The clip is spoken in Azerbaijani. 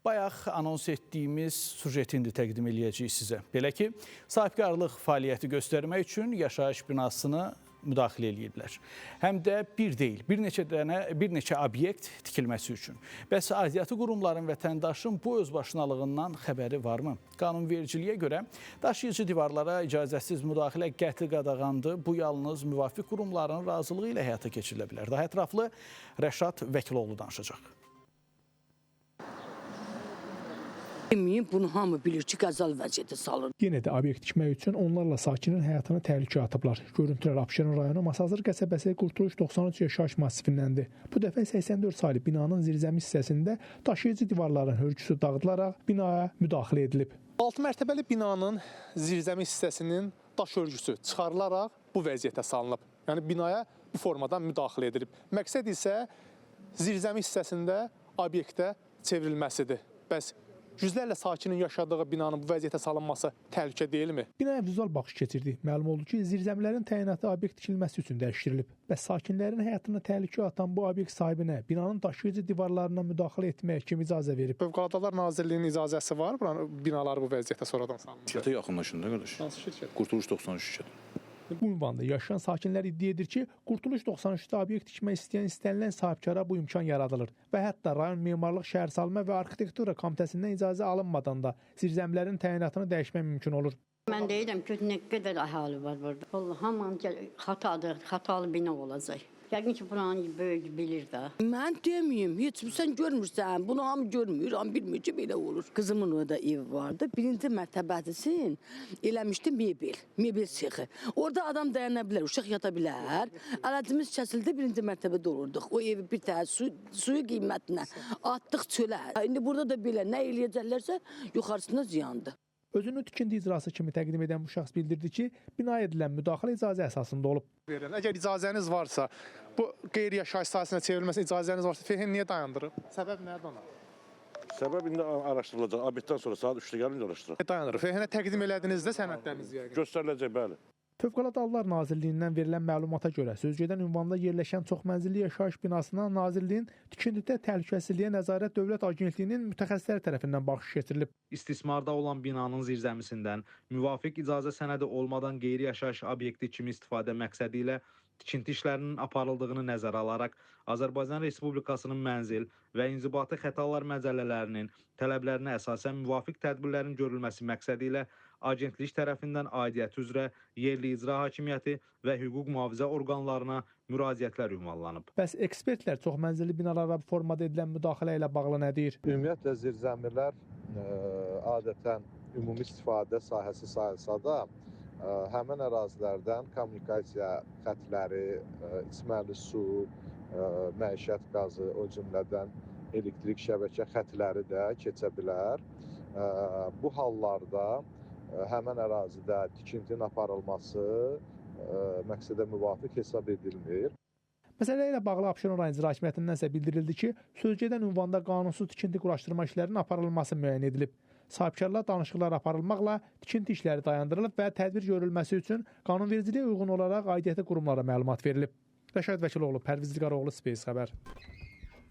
Bayaq anons etdiyimiz sujeti indi təqdim eləyəcəyik sizə. Belə ki, sahibkarlıq fəaliyyəti göstərmək üçün yaşayış binasını müdaxilə eləyiblər. Həm də bir deyil, bir neçə dənə, bir neçə obyekt tikilməsi üçün. Bəs aidiyyatı qurumların vətəndaşın bu özbaşınalığından xəbəri varmı? Qanunvericiliyə görə daşıyıcı divarlara icazəsiz müdaxilə qəti qadağandır. Bu yalnız müvafiq qurumların razılığı ilə həyata keçirilə bilər. Daha ətraflı Rəşad Vəkiloğlu danışacaq. Deməyim, bunu hamı bilir ki, qəzal vəziyyətə salır. Yenə də obyekt tikmək üçün onlarla sakinin həyatını təhlükəyə atıblar. Görüntülər Abşeron rayonu Masazır qəsəbəsi Qurtuluş 93 yaşayış massifindəndir. Bu dəfə 84 saylı binanın zirzəmi hissəsində daşıyıcı divarların hörgüsü dağıdılaraq binaya müdaxilə edilib. 6 mərtəbəli binanın zirzəmi hissəsinin daş örgüsü çıxarılaraq bu vəziyyətə salınıb. Yəni binaya bu formadan müdaxilə edilib. Məqsəd isə zirzəmi hissəsində obyektə çevrilməsidir. Bəs yüzlərlə sakinin yaşadığı binanın bu vəziyyətə salınması təhlükə deyilmi? Binaya vizual baxış keçirdik. Məlum oldu ki, zirzəmilərin təyinatı obyekt tikilməsi üçün dəyişdirilib. Bəs sakinlərin həyatına təhlükə atan bu obyekt sahibinə binanın daşıyıcı divarlarına müdaxilə etməyə kim icazə verib? Fövqəladə Hallar Nazirliyinin icazəsi var buranın binaları bu vəziyyətə sonradan salınması. Şirkətə yaxınlaşın da qardaş. Hansı şirkət? Qurtuluş 93 şirkəti. Bu ünvanda yaşayan sakinlər iddia edir ki, Qurtuluş 93-də obyekt tikmək istəyən istənilən sahibkara bu imkan yaradılır və hətta rayon memarlıq, şəhərsalma və arxitektura komitəsindən icazə alınmadan da zirzəmilərin təyinatını dəyişmək mümkün olur. Mən deyirəm ki, nə qədər əhali var burada. Vallahi hamının xatadır, xatalı bina olacaq. Yəqin ki, buranı böyük bilir də. Mən deməyim, heç sən görmürsən, bunu hamı görmür, hamı bilmir ki, belə olur. Qızımın orada evi vardı, birinci mərtəbəsinin eləmişdi mebel, mebel sexi. Orada adam dayana bilər, uşaq yata bilər. Əlacımız kəsildi, birinci mərtəbədə olurduq. O evi bir təhər suyu qiymətinə atdıq çölə. İndi burada da belə nə eləyəcəklərsə yuxarısına ziyandır. Özünü tikinti icrası kimi təqdim edən bu şəxs bildirdi ki, binaya edilən müdaxilə icazə əsasında olub. Əgər icazəniz varsa, bu qeyri-yaşayış sahəsinə çevrilməsinə icazəniz varsa, FHN niyə dayandırıb? Səbəb nədir ona? Səbəb indi araşdırılacaq. Obyektdən sonra saat 3-də gəlince araşdırılacaq. Dayanır. FHN-ə təqdim elədinizdə sənədlərinizi yəqin. Göstəriləcək, bəli. Fövqəladə Hallar Nazirliyindən verilən məlumata görə sözgedən ünvanda yerləşən çoxmənzilli yaşayış binasına Nazirliyin Tikintidə Təhlükəsizliyə Nəzarət Dövlət Agentliyinin mütəxəssisləri tərəfindən baxış keçirilib. İstismarda olan binanın zirzəmisindən müvafiq icazə sənədi olmadan qeyri-yaşayış obyekti kimi istifadə məqsədi ilə tikinti işlərinin aparıldığını nəzərə alaraq Azərbaycan Respublikasının mənzil və inzibati xətalar məcəllələrinin tələblərinə əsasən müvafiq tədbirlərin görülməsi məqsədi ilə agentlik tərəfindən aidiyyəti üzrə yerli icra hakimiyyəti və hüquq mühafizə orqanlarına müraciətlər ünvanlanıb. Bəs ekspertlər çoxmənzilli binalara bu formada edilən müdaxilə ilə bağlı nə deyir? Ümumiyyətlə zirzəmilər adətən ümumi istifadə sahəsi sayılsa da, həmin ərazilərdən kommunikasiya xətləri, içməli su, məişət qazı, o cümlədən elektrik şəbəkə xətləri də keçə bilər. Bu hallarda həmin ərazidə tikintinin aparılması məqsədə müvafiq hesab edilmir. Məsələ ilə bağlı Abşeron rayon İcra Hakimiyyətindən isə bildirildi ki, sözgedən ünvanda qanunsuz tikinti quraşdırma işlərinin aparılması müəyyən edilib. Sahibkarlar danışıqlar aparılmaqla tikinti işləri dayandırılıb və tədbir görülməsi üçün qanunvericiliyə uyğun olaraq aidiyyəti qurumlara məlumat verilib. Rəşad Vəkiloğlu, Pərviz İlqaroğlu, Space Xəbər.